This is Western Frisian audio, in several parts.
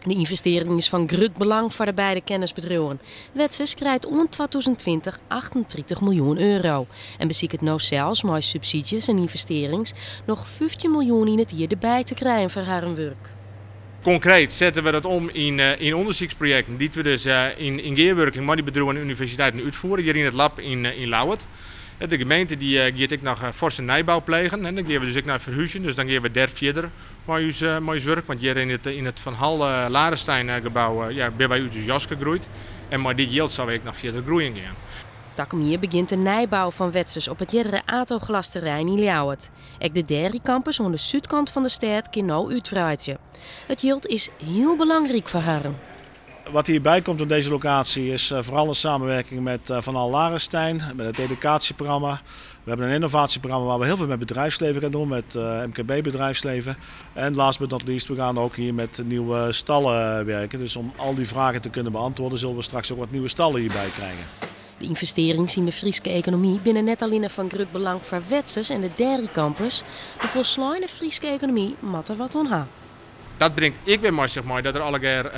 De ynvestearring is fan grut belang foar de beide kennisbedriuwen. Wetsus krijt oant 2020 38 miljoen euro en besiket no sels mei subsydzjes en ynvestearrings noch 15 miljoen yn it jier derby te krijen foar harren wurk. Konkreet sette we dat om yn yn ûndersyksprojekten dy't we dus yn gearwurking mei dy bedriuwen en universiteiten útfiere hjir yn it lab yn Ljouwert. De gemeente dy giet ek noch forse nijbou plegen en dan gean we dus ek nei ferhúzjen, dus dan gean we dêr fierder mei ús mei ús wurk, want hjir yn it yn it Van Hall Larenstein gebou ja, binne wy út ús jaske groeid en mei dit jild sille we ek noch fierder groeien gean. Takom jier begjint de nijbou fan Wetsus op it eardere Atoglas-terrein yn Ljouwert. Ek de Dairy Campus oan de súdkant fan de stêd kin no útwreidzje. It jild is hiel belangryk foar harren. Wat hierbij komt op deze locatie is vooral een samenwerking met Van Hall Larenstein, met het educatieprogramma. We hebben een innovatieprogramma waar we heel veel met bedrijfsleven gaan doen, met MKB-bedrijfsleven. En last but not least, we gaan ook hier met nieuwe stallen werken. Dus om al die vragen te kunnen beantwoorden, zullen we straks ook wat nieuwe stallen hierbij krijgen. De ynvestearrings yn de Fryske ekonomy binne net allinne fan grut belang foar Wetsus en de Dairy Campus. De folsleine Fryske ekonomy moat der wat oan ha. Dat bringt ek wer mei sich mei dat der allegear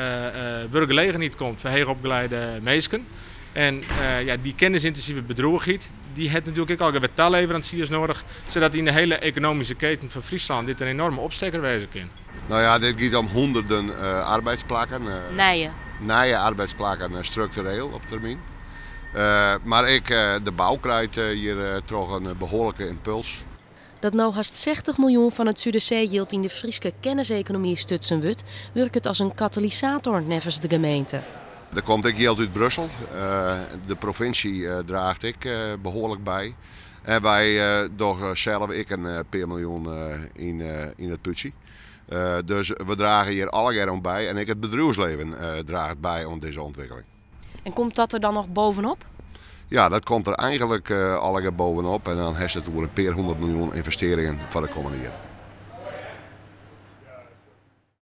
wurkgelegenheid komt foar heechopgeleide minsken. En ja, dy kennisyntinsive bedriuwichheid, dy hat natuerlik ek allegear wer taleveransiers nedich, sadat yn de hiele ekonomyske keten fan Fryslân dit in enorme opstekker wêze kin. No ja, dit giet om hûnderten arbeidsplakken. Nije. Nije arbeidsplakken struktureel op termyn. Mar ek de bou krijt hjir troch in behoarlike ympuls. Dat no hast 60 miljoen fan it Suderseejild yn de Fryske kennisekonomy stutsen wurdt, wurket as in katalysator neffens de gemeente. Der komt ek jild út Brussel. De provinsje draacht ek behoarlik by. En wy dogge sels ek in pear miljoen yn it pútsje. Dus we drage hjir allegear oan by en ek it bedriuwslibben draacht by oan dizze ûntwikkeling. En komt dat der dan noch bovenop? Ja, dat komt der eigenlik allegear bovenop en dan hast it oer in pear hûndert miljoen ynvestearringen foar de kommende jierren.